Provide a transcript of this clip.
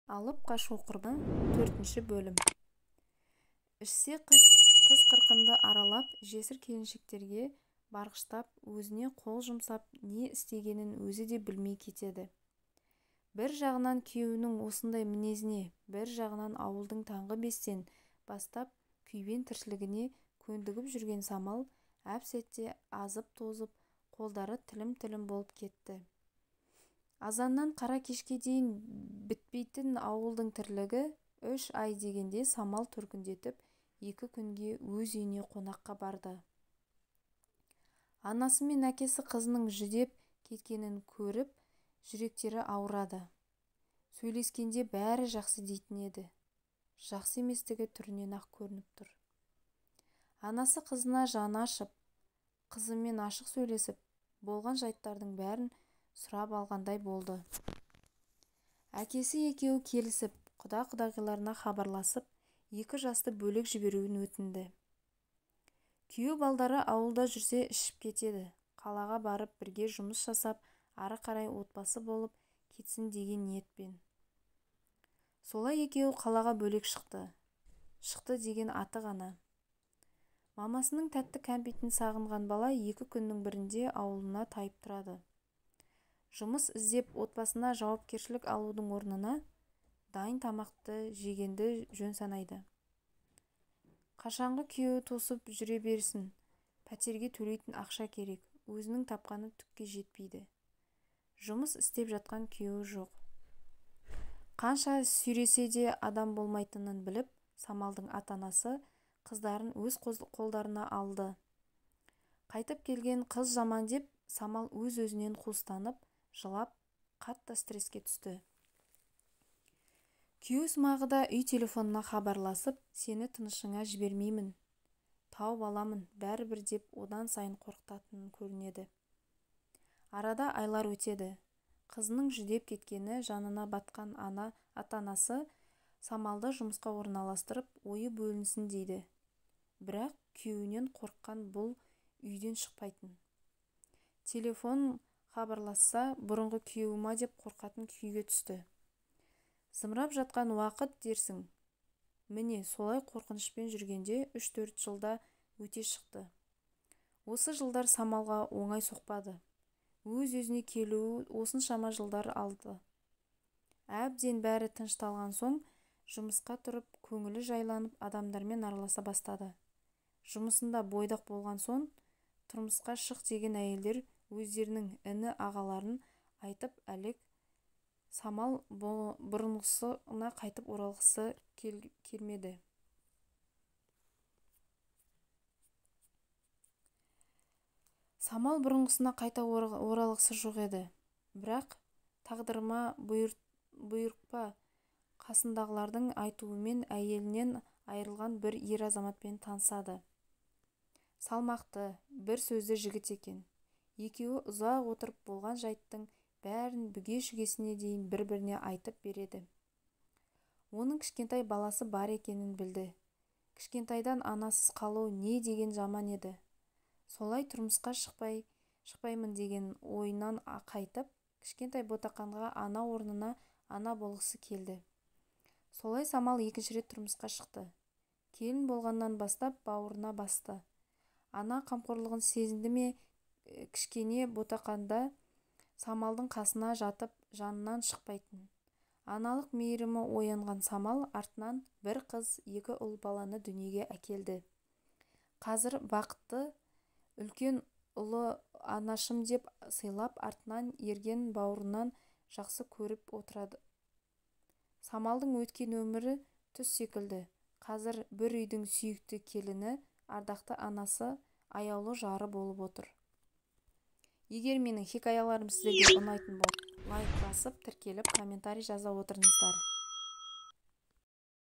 Алып қашу құрбаны 4-ші бөлім. Ішсе қыз-қырқынды аралап, жесір келіншектерге барғыштап, өзіне қол жұмсап, не істегенін өзі де білмей кетеді. Бір жағынан күйеуінің осындай мінезіне, бір жағынан ауылдың таңғы 5-тен бастап күйбең тіршілігіне көндігіп жүрген Самал әп-сәтте азып-тозып, қолдары тілім-тілім болып кетті. Азаннан қара кешке дейін бітпейтін ауылдың тірлігі 3 ай дегенде Самал төркіндетіп 2 күнге өз үйіне қонаққа барды. Анасы мен әкесі қызының жүдеп кеткенін көріп, жүректері ауырады. Сөйлескенде бәрі жақсы дейтін еді. Жақсы еместігі түрінен ақ көрініп тұр. Анасы қызына жаны ашып, қызымен ашық сөйлесіп, болған жайттардың бәрін сұрап алғандай болды. Әкесі екеуі келісіп, құда-құдағиларына хабарласып, 2 жасты бөлек жіберуін өтінді. Күйеу балдары ауылда жүрсе ішіп кетеді, қалаға барып бірге жұмыс жасап, ары қарай отбасы болып кетсін деген ниетпен. Солай екеуі қалаға бөлек шықты. Шықты деген аты ғана. Мамасының тәтті кәмпитін сағынған бала 2 күннің бірінде ауылына тайып тұрады. Жұмыс іздеп отбасына жауапкершілік алудың орнына дайын тамақты жегенді жөн санайды. Қашанғы күйеуі тосып жүре берсін, пәтерге төлейтін ақша керек, өзінің тапқаны түкке жетпейді. Жұмыс істеп жатқан күйеуі жоқ. Қанша сүйресе де адам болмайтынын біліп, Самалдың ата-анасы қыздарын өз қолдарына алды. Қайтып келген қыз жаман деп, Самал өз-өзінен қуыстанып, жылап, қатты стресске түсті. Күйеу сымағы да үй телефонына хабарласып, сені тынышыңа жібермеймін, тауып аламын, бәрібір деп одан сайын қорқытатын көрінеді. Арада айлар өтеді. Қызының жүдеп кеткені жанына батқан ата-анасы Самалды жұмысқа орналастырып, ойы бөлінсін дейді. Бірақ күйеуінен қорыққан бұл үйден шықпайтын. Телефон хабарласса, бұрынғы күйеуі ма деп қорқатын күйге түсті. Зымырап жатқан уақыт дерсің. Міне, солай қорқынышпен жүргенде 3-4 жылда өте шықты. Осы жылдар Самалға оңай соқпады. Өз-өзіне келуі осыншама жылдар алды. Әбден бәрі тынышталған соң, жұмысқа тұрып, көңілі жайланып, адамдармен араласа бастады. Жұмысында бойдақ болған соң, тұрмысқа шық деген әйелдер өздерінің іні ағаларын айтып әлек. Самал бұрынғысына қайтып оралғысы келмеді. Самал бұрынғысына қайта оралғысы жоқ еді. Бірақ тағдырыма бұйырық па, қасындағылардың айтуымен әйелінен айырылған бір ер азаматпен танысады. Салмақты, бір сөзді жігіт екен. Екеуі ұзақ отырып болған жайттың бәрін бүге-шүгесіне дейін бір-біріне айтып береді. Оның кішкентай баласы бар екенін білді. Кішкентайдан анасыз қалу не деген жаман еді. Солай тұрмысқа шықпаймын деген ойынан қайтып, кішкентай ботақанға ана орнына ана болғысы келді. Солай Самал екінші рет тұрмысқа шықты. Келін болғаннан бастап бауырына басты. Ана қамқорлығын сезінді ме, кішкене ботақанда Самалдың қасына жатып жанынан шықпайтын. Аналық мейірімі оянған Самал артынан бір қыз, 2 ұл баланы дүниеге әкелді. Қазір бақытты, үлкен ұлы анашым деп сыйлап, артынан ерген бауырынан жақсы көріп отырады. Самалдың өткен өмірі түс секілді. Қазір бір үйдің сүйікті келіні, ардақты анасы, аяулы жары болып отыр. Егер менің хикаяларым сіздерге ұнайтын болса, лайк басып, тіркеліп, комментарий жаза отырыңыздар.